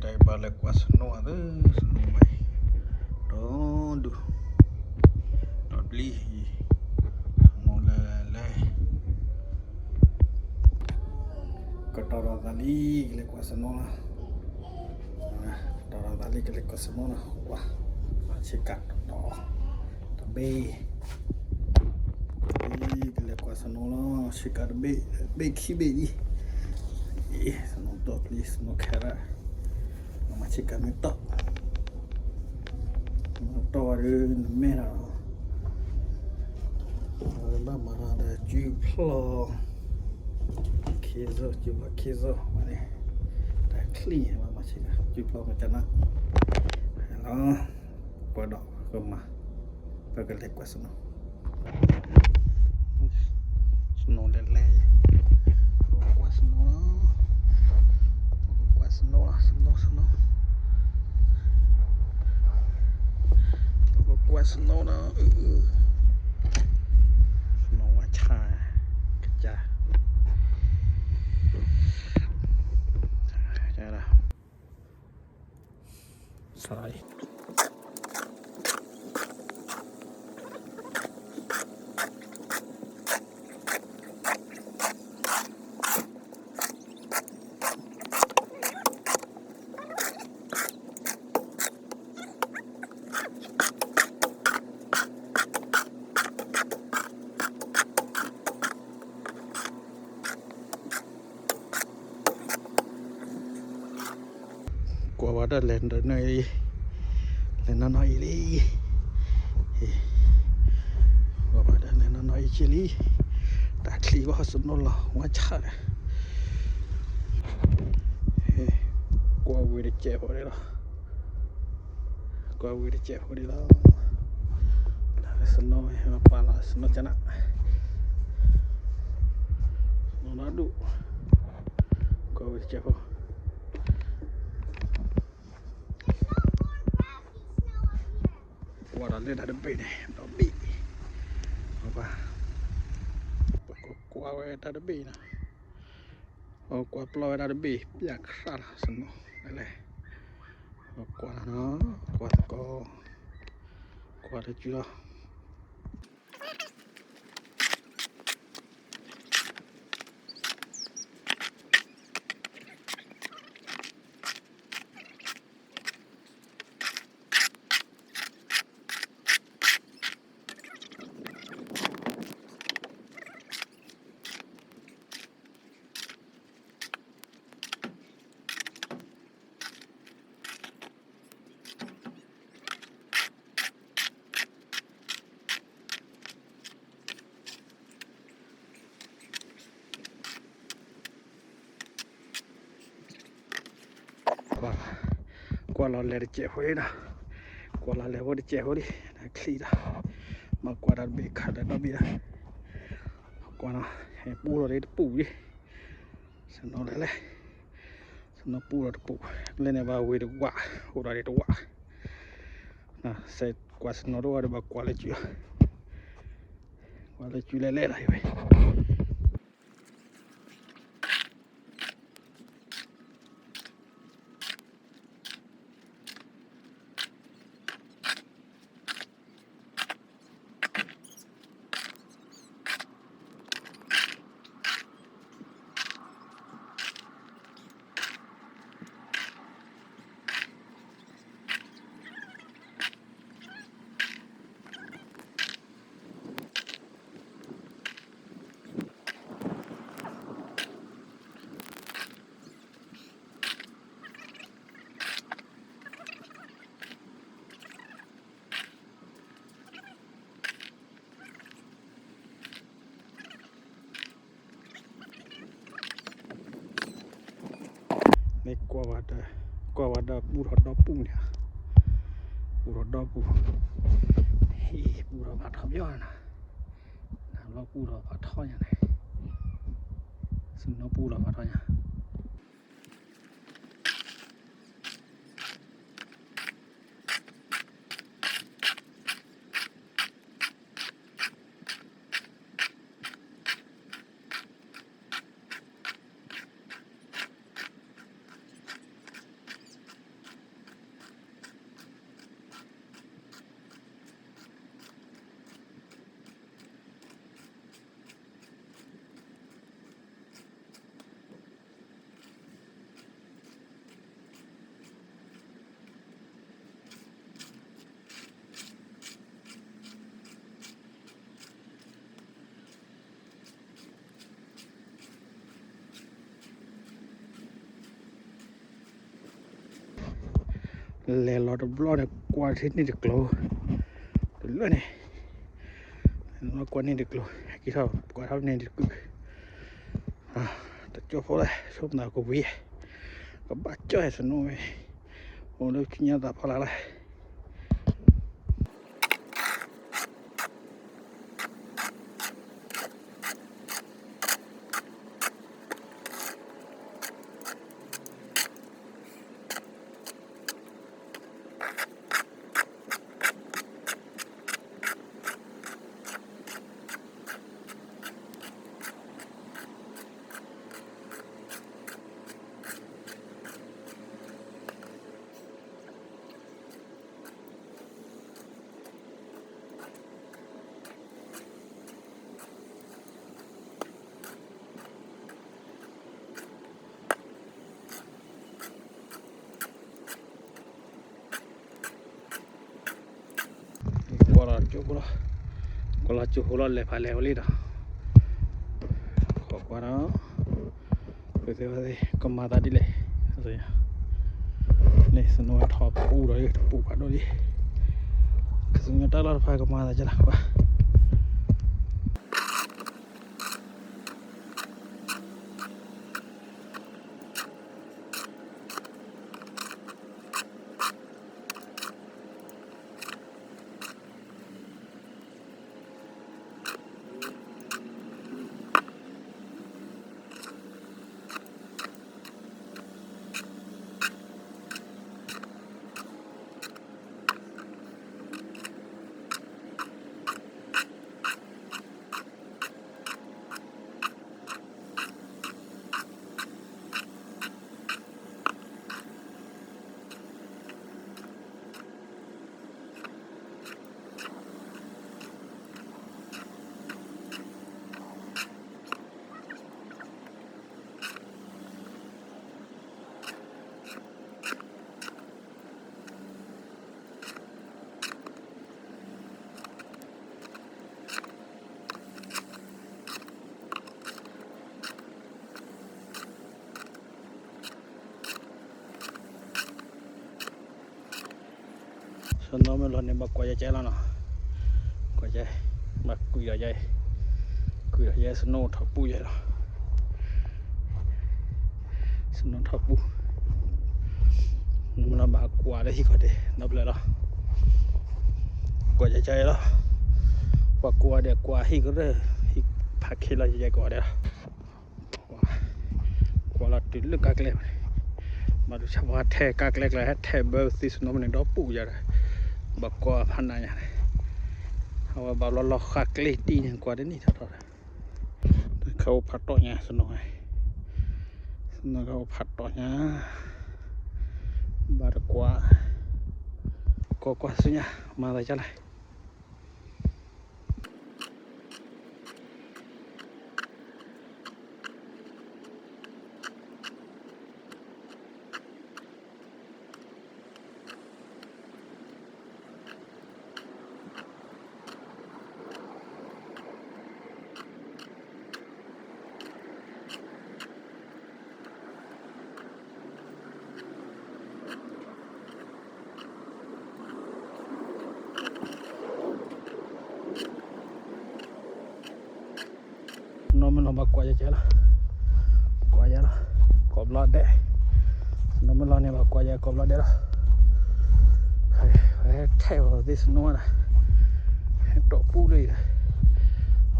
တၢ်ဘၣ်လဲၤကွၢ် snow အသး, snow မးအံၤ ဒီဒူၣ်, ဒီဘျံအံၤ, snow လဲၤလဲၤ, ကတီၤထီၣ်သးလံ ကလဲၤကွၢ် snow လီၤ, ကတီၤထီၣ်သးလံ ကလဲၤကွၢ် snow လီၤ, ကွၢ်, ဆ့ကၤတီၤ, တဘ့ၣ် ကလဲၤကွၢ် snow လီၤ, ဆ့ကၤတဘ့ၣ်, ဘ့ၣ်ခံဘ့ၣ်အံၤ, snow တီၢ်ပျံၤ snow ခဲရၢ်, မၤဆ့ကၤမ့ၢ်တီၢ်, တီၢ်ဝဲဒီးနမဲာ်ဒီး, ဘၣ်မၤဒီးစုဖျီၣ်, ခ့စိၣ် စုဖျီၣ်ခ့စိၣ်န့ၣ်, တၢ်ချံၣ် ဘၣ်မၤဆ့ကၤ စုဖျီၣ်မၤကနၣ်, လီၤ, ပှၤဒီးကမၤ ပကလဲၤကွၢ် snow, snow လဲၤလဲၤ, ပကကွၢ် snow လီၤ, ပကကွၢ် snow လီၤ, snow, snow, ပကကွၢ် snow လီၤ, snow ဝါဆါ, ကစၢ် စရီ ကွၢ်ဝဲဒၣ်လဲၤဒီးနၢၤအံၤ, လဲၤနီၢ်နီၢ်အံၤလံ, ကွၢ်ဝဲဒၣ်လဲၤနီၢ်နီၢ်အံၤက့လံ, တၢ်ချံၣ်ဘၣ် snow လီၤ ဝါဆါဒီး, ကွၢ်ဝံၤတစဲးဖိဒံးလီၤ, ကွၢ်ဝံၤတစဲးဖိဒံးလီၤ, snow ပှၤလီၤ snow ကနၣ်, snow နီၢ်ဒူၣ်, ကွၢ်ဝံၤတစဲးဖိ ကွၢ်ဒီးလၢတၢ်တဘ့ၣ်န့ၣ် ဒီဘ့ၣ်, ပကွၢ်ဝဲတၢ်တဘ့ၣ်နီၤ, ကွၢ်ပျီဝဲတၢ်တဘ့ၣ် ပျၢ်ခရၣ်လီၤ snow လဲၤ, ကွၢ်လီၤနီၤ, ကွၢ်သကိး, ကွၢ်တစုလီၤ. ကွၢ်လီၤလဲၤတစဲးဖိလံနီၤ, ကွၢ်လီၤလဲၤဖိတစဲးဖိလံ, ချံၣ်ဒီး, မၤကွၢ်တၢ်တဘ့ၣ်ခးလၢဒီဘ့ၣ်ဒီး, ကွၢ်နီၤ, ဟဲပူထီၣ်လၢတပူၤလံ, snow လဲၤလဲၤ, snow ပူထီၣ်တပူၤ, လၢန့ၣ်ဘၣ်ဝ့ၤတဝး, အိၣ်ဒီးဒံးတဝး, စဲးကွၢ် snow တအိၣ်ဒီးဘၣ်ကွၢ်လၢစု, ကွၢ်လၢစုလဲၤလဲၤလီၤဝဲ. မ့ၢ်ကွၢ်ဝဲဒၣ်, ကွၢ်ဝဲဒၣ်ပူထီၣ်ဒီပူၤန့ၣ်, ပူထီၣ်ဒီပူၤ, ဟ့ၣ်ပူထီၣ်ဖးထီပယီၤနီၤ, လီၤပူထီၣ်ဖးထီညါန့ၣ်, snow ပူထီၣ်ဖးထီညါ. မ့ၢ်ကွၢ်ဝဲဒၣ်လၢတစဲးဖိလံနီၤ, ကွၢ်လီၤလဲၤတစဲးဖိလံ, ဟ့ၣ်ပူထီၣ်ဖးထီညါန့ၣ်, လဲၤလီၤတဘျီန့ၣ် ကွၢ်ထံန့ၣ်တကျိၤ, တလၢန့ၣ်, ကွၢ်န့ၣ်တကျိၤ, ဟဲက့ၤထီၣ်ကွၢ်ထီၣ်န့ၣ်တကုာ်, တကၠိဖိလဲၣ် ဆိကမိၣ်သးကဝံၤ, ကဘၣ်ကၠီၣ်ဟဲ snow ဝဲ, အိၣ်လၢဆူညါသးဖီလာ်လၢ ကွၢ်လီၤကၠိဖိလီၤ, ကွၢ်လီၤကၠိဖိလီၤ လဲၤဖးလဲၤဝဲလံဒီး, ခိးကွၢ်ဒီး, ပသ့ဝဲသ့ၣ် ကမၤသးဒ်လဲၣ်, န့ၣ် snow ထီၣ်ပူၤဒီး တပူၤဖးဒိၣ်လံ, ကစူညါတၢ်လီၢ်တဖၣ်ကမၤသးကလီၤကွၢ် snow မ့ၢ်လီၤန့ၣ် ဘၣ်ကွၢ်ယကဲလီၤနီၤ, ကွၢ်ယဲ, ဘၣ်ကွံာ်ဒီးယဲ, ကွံာ်ဒီးယဲ snow ထီၣ်ပူၤယဲလီၤ, snow ထီၣ်ပူၤ, မ့ၢ်လီၤဘၣ်ကွၢ်လၢဟံၣ်ခီၣ်ဒ့ ဒီဖျၢၣ်လီၤ, ကွၢ်ယကဲလီၤ, ပှၤကွၢ်ဒဲးကွၢ်ဟံၣ်ကရၢၢ်, ဟံၣ်ဖးခ့လီၤ ယကဲကွၢ်ဒဲးလီၤ ကွၢ်လီၤတုၤလၢကါကျဲ, ဘၣ်ဒိဆၣ်ပှၤထဲ ကါကျဲကျါ ဟဲထဲဘၢသ့ snow န့ၣ် ဒီပူၤယၤဒီး, ဘၣ်ကွၢ်ဖးနးညါန့ၣ်, အဝဲဘၣ်လီၤလီၤဃးကျဲတံၢ်န့ၣ် ကွၢ်တနံၣ်ထီၣ်ထီၣ်ဒီး, ခဲအိၣ်ဖးတီၢ်ညါ snow, snow ခဲအိၣ်ဖးတီၢ်ညါ, ဘၣ်တကွၢ်, ကွၢ်ကွၢ်ဆူညါ မၤသးဒ်လဲၣ် နီၢ်မ့ၢ်လီၤဘၣ်ကွၢ်ယကဲလီၤ, ကွၢ်ယဲလီၤ, ကိးဘျီဒဲး, နီၢ်မ့ၢ်လီၤန့ၣ် ဘၣ်ကွၢ်ယဲကိးဘျီဒဲးလီၤ, ထဲအီၤသ့ snow ဒၣ်, တီၢ်ပူၤလၢ,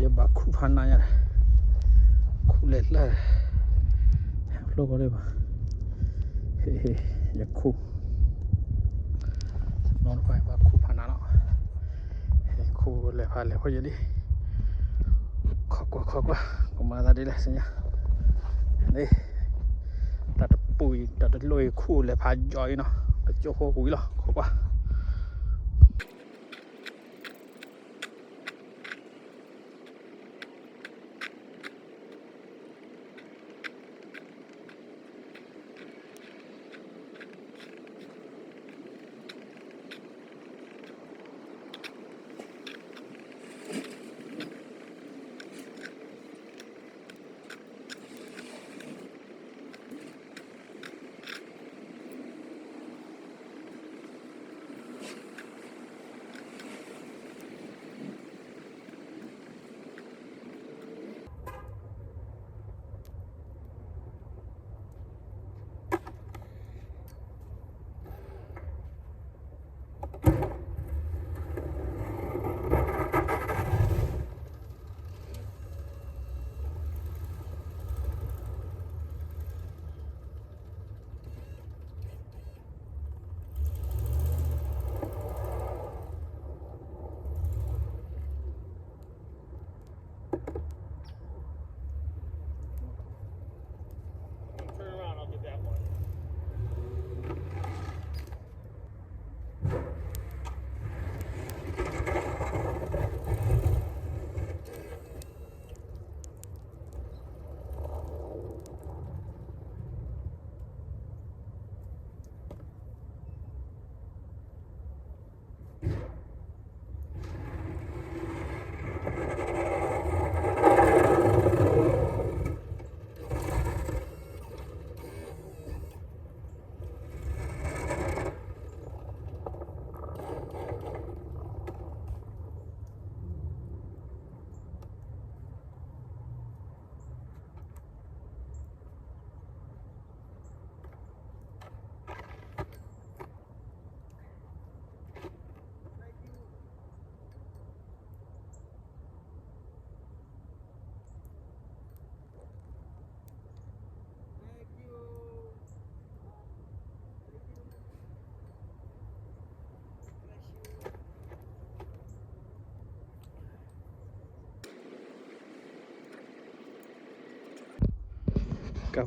ယဘၣ်ခူၣ်ဖးနးညါ, ခူၣ်လဲၤလၢ, ဖျိကီးဒံးဘၣ်, ယခူၣ် နီၢ်တဖၣ်ဘၣ်ခူၣ်ဖးနးလီၤ, ခူၣ်လဲၤဖးလဲၤဖီယလံ, ခိးကွၢ်ခိးကွၢ် ကမၤသးဒ်လဲၣ်ဆူညါ, တၢ်တပူၤအံၤ တၢ်တလိၣ်အံၤခူၣ်လဲၤဖးယီၤအံၤနီၤ တကၠိဖိဝံၤလီၤ ခိးကွၢ်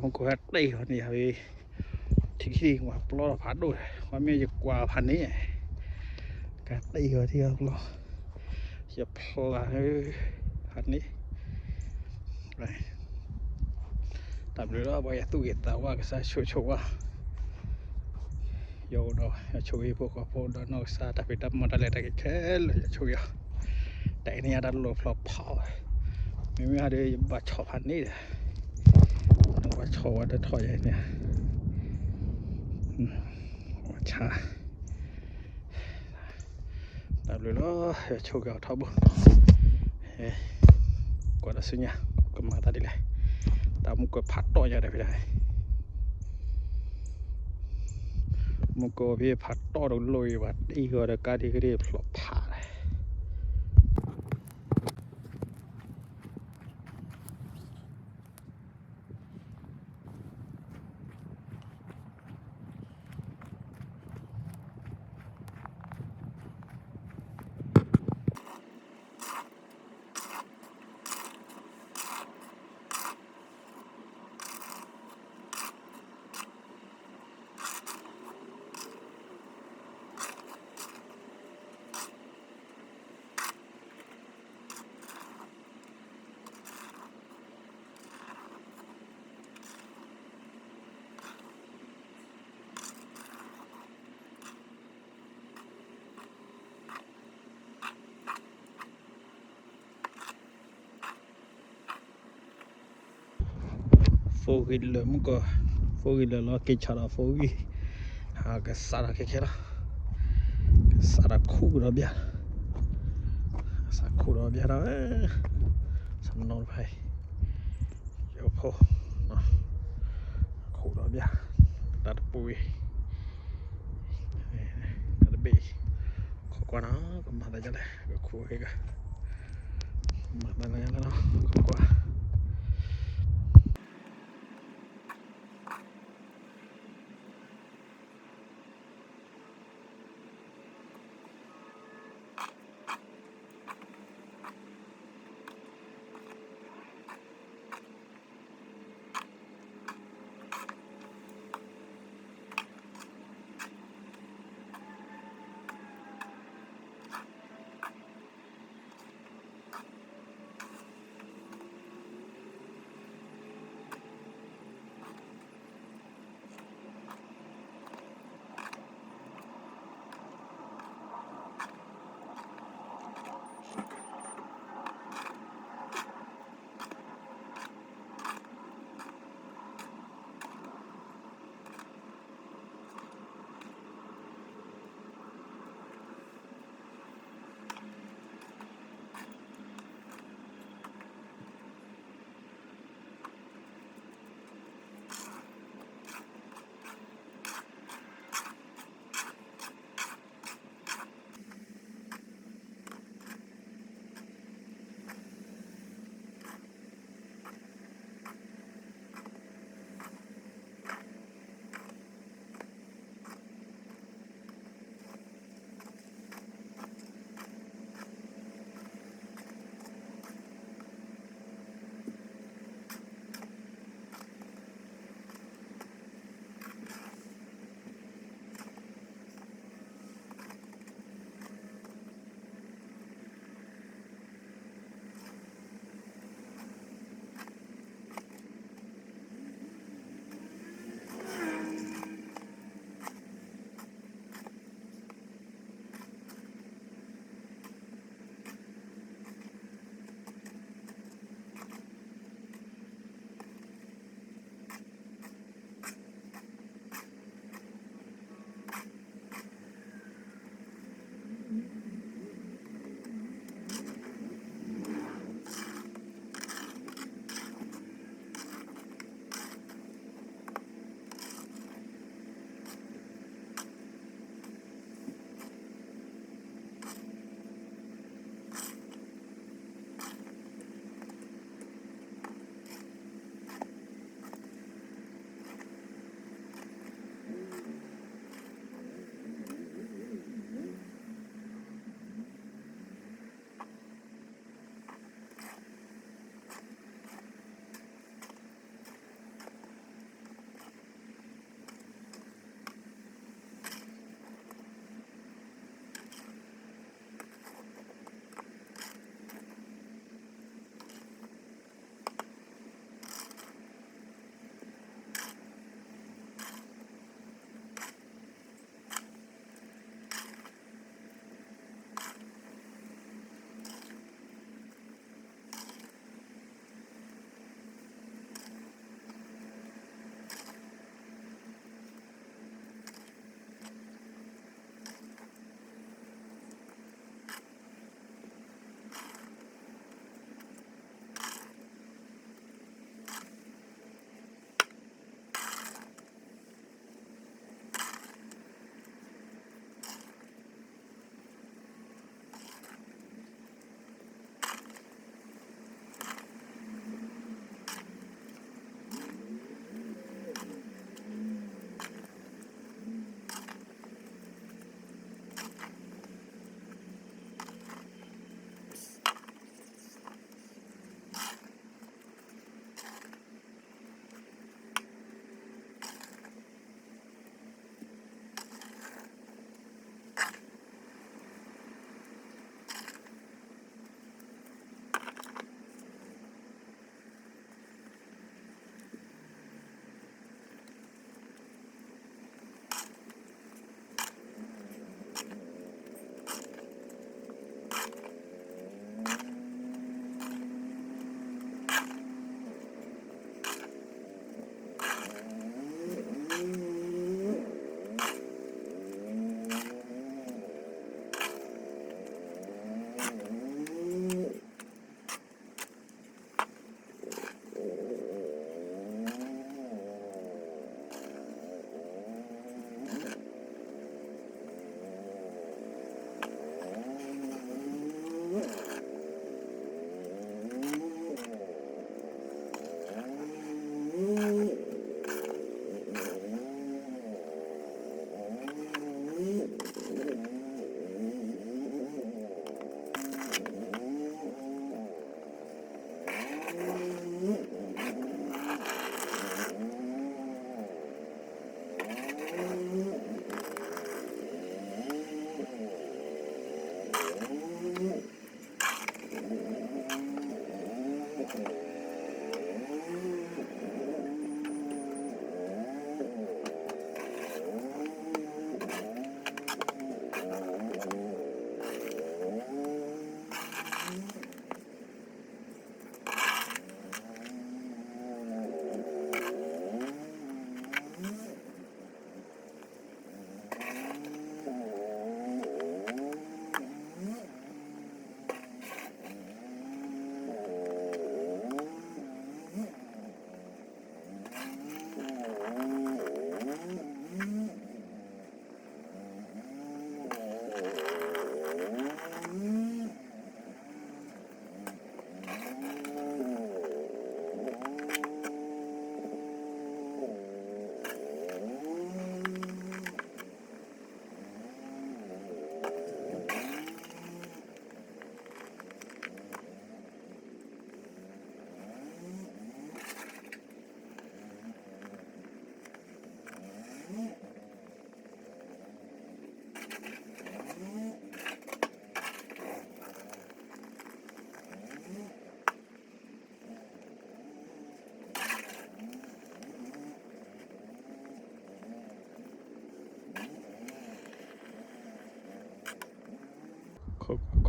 မူခိၣ်ဟဲတ့ၢ်အီၤန့ၣ် ယၤဝဲ ထံခံဝဲပျီထီၣ်ဖးဒိၣ်, ဝဲမ့ၢ်ယကွၢ်ဖးန့ၣ်, ကတ့ၢ်အီၤထံအပျီ, ယဖျါလၢဖးန့ၣ်, တၢ်ဘျုးလီၤ ပှၤယသူၣ်ဂ့ၤသးဝါ ကစၢ်ဆိၣ်ဂ့ၤဆိၣ်ဝါ ယအိၣ်ဒီး ယဆိၣ်ဂ့ၤဖိဃီဖိဒီးနီၢ်ကစၢ် တၢ်ဖံးတၢ်မၤတၢ်လဲၤတၢ်က့ၤခဲလၢာ် ယဆိၣ်ဂ့ၤအီၤ, တၢ်အံၤန့ၣ်ယတၢ်လီၢ်ဖျိဖးအီၤ, မ့မ့ၢ်ဟဲဒီးယဘၣ်ဆီၣ်ဖးန့ၣ်ဒီး နဘၣ်ဆီၣ်ဝဲတထီၣ်ယဲန့ၣ်, ဝဲဆါ တၢ်ဘျုးလီၤ ယဆိၣ်ဂ့ၤအီၤထီဘိ, ကွၢ်ဒီးဆူညါ ကမၤသးဒ်လဲၣ်, တၢ်မူကီၢ်ဖးတီၢ်ညါဒီးဖဲဒၣ် မူကီၢ်ဖဲဖးတီၢ်တလိၣ်အံၤဘၣ် တ့ၢ်ဃီၤဒီးကါဒံကဒံဖျိဖးဒီး ဖိဂံၢ်လၢာ်မူကီၢ်, ဖိဂံၢ်လၢာ်လီၤ က့ၤဆါဒီးဖိဂံၢ်, ကစးဒီးခဲခဲလီၤ, ကစးဒီးခူၣ်ဒီးဘၣ်, ကစးခူၣ်ဒီးဘၣ်ဒီး, ဆနီတဖၣ်အံၤ, ယဖိ, ခူၣ်ဒီးဘၣ်, တၢ်တပူၤအံၤ တၢ်တဘ့ၣ်အံၤ, ခိးကွၢ်နီၤ ကမၤသးဒ်လဲၣ် ကခူၣ်က့ၤက, မၤသးဒ်လဲၣ်နီၤ ခိးကွၢ်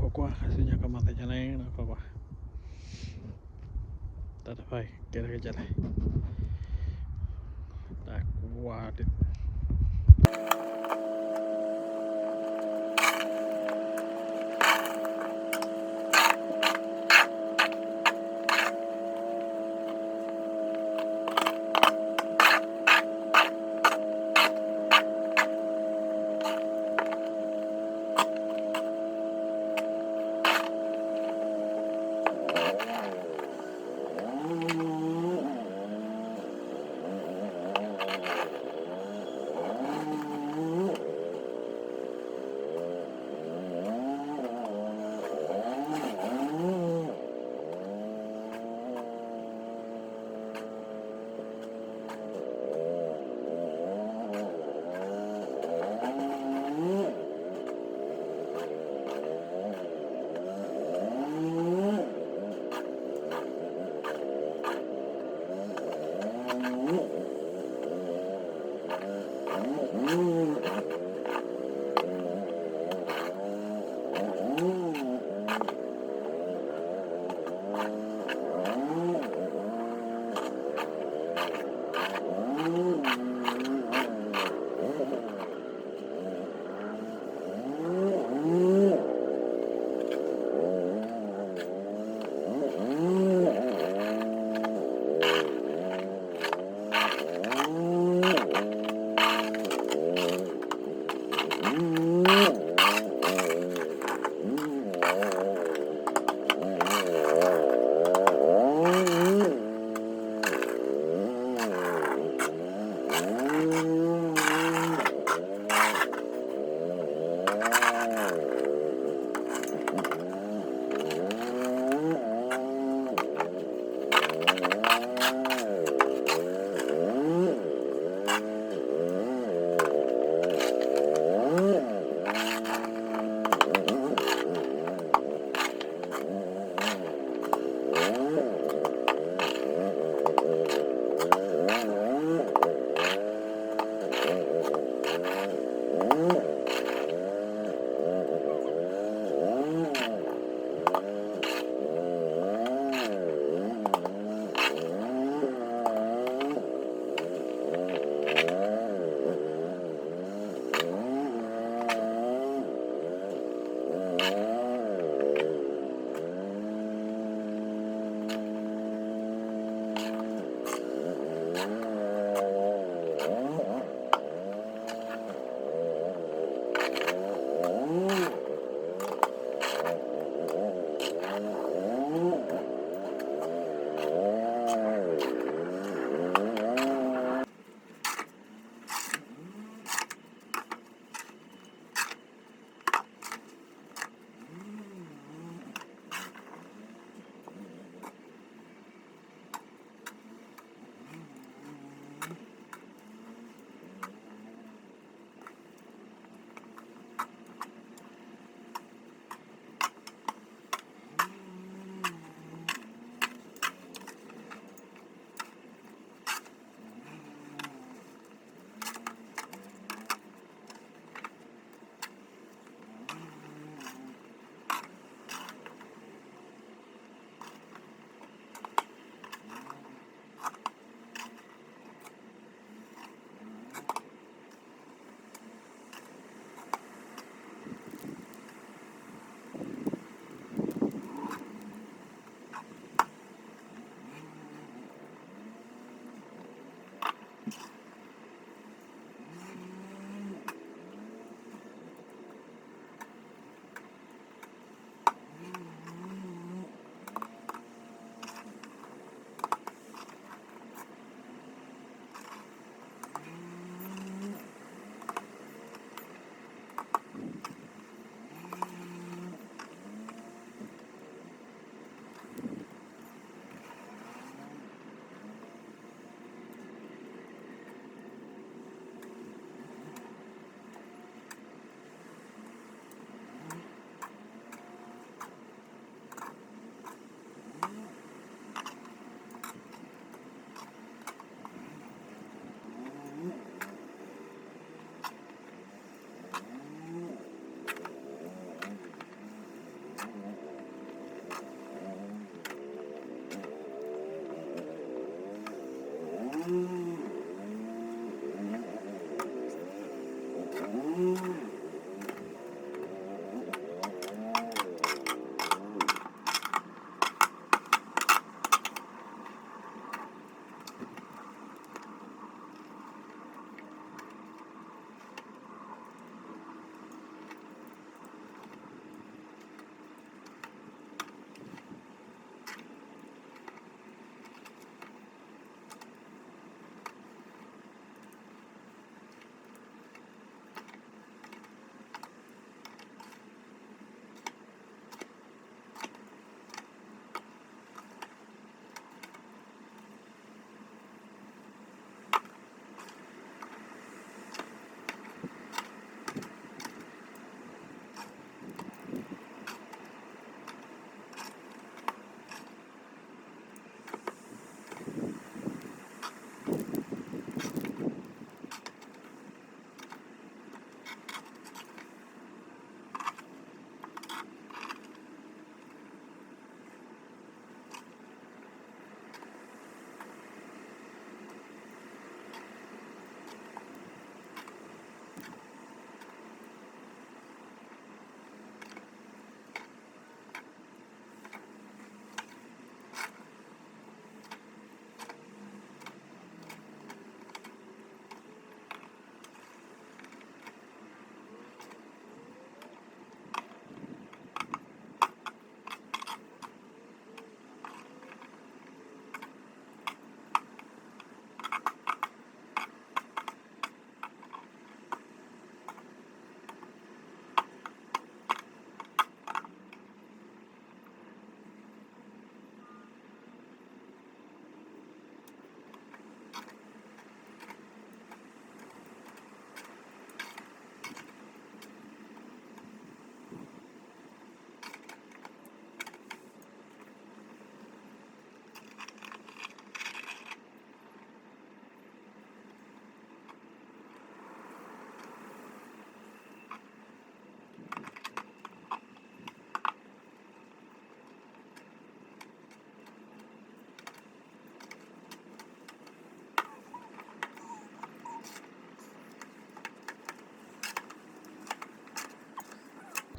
ခိးကွၢ် ခါဆူညါကမၤသးဒ်လဲၣ်, ခိးကွၢ် တၢ်တဖၣ်ကဲထီၣ်ကလဲၣ်, တၢ်ကွၢ်ဒ် Thank you.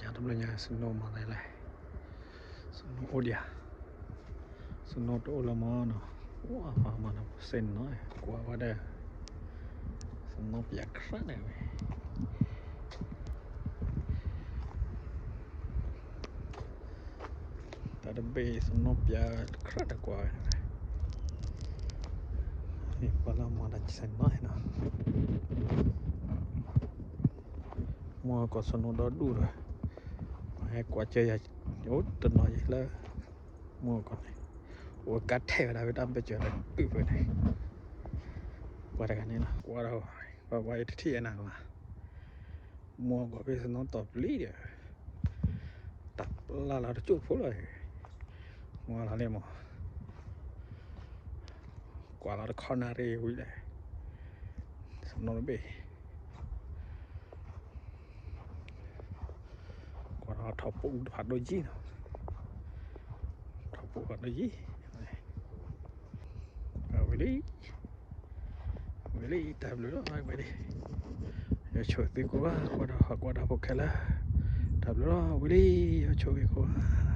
ညါတဘျီညါ snow မၤသးလဲၣ်, snow အိၣ်ဒံးဧါ, snow တအိၣ်လၢၤမးနီၤ, အိၣ်အါမးနီၤ, စ့ၢ်နီၤ ကွၢ်ဝဲဒၣ် snow ပၠးခရၣ်န့ၣ်ဝဲ တၢ်တဘ့ၣ် snow ပၠးခရၣ်တကွၢ်ဝဲ, ပှၤလၢမၤတၢ်စဲနီၤနီၤ, မုၢ်ကီၢ် snow ဒီဒူၣ်ဒီး, ဟဲကွၢ်စၢၤယၤ, အိၣ်တနီၤယံၤလၢ မုၢ်ကီၢ်န့ၣ်, အိၣ်ကါထဲဝဲဒၣ်ဖဲတၢ်ဘၢၣ်စၢၤလၢပုၢ်ဖဲန့ၣ်, ပှၤတဂၤန့ၣ်လီၤ, ကွၢ်ဒီး ပှၤပှၤအံၤတထံၣ်အနၤဘၣ်, မုၢ်ကီၢ်ဖဲ snow တီၢ်ပျံၤဒီး တၢ်ပျၢ်လီၤတကၠိၢ်ဖိလီၤ, မုၢ်လီၤလံမး, ကွၢ်လီၤတခီနၣ်ရံၣ်ဝံၤလဲၣ်, snow တဘ့ၣ် ကွၢ်ထီၣ်ပိာ်ဖးဒိၣ်ယံၤနီၤ, ထီၣ်ပိာ်ဖးဒိၣ်ယံၤ, ဝံၤလံ, ဝံၤလံ တၢ်ဘျုးလီၤ, ဝံၤလံ, ယဆိၣ်ဂ့ၤသုကိးဂၤ ကွၢ်ဒီးဟးကွၢ်တၢ်ဖိခဲလၢာ်, တၢ်ဘျုးလီၤ ဝံၤလံ, ယဆိၣ်ဂ့ၤကိးဂၤ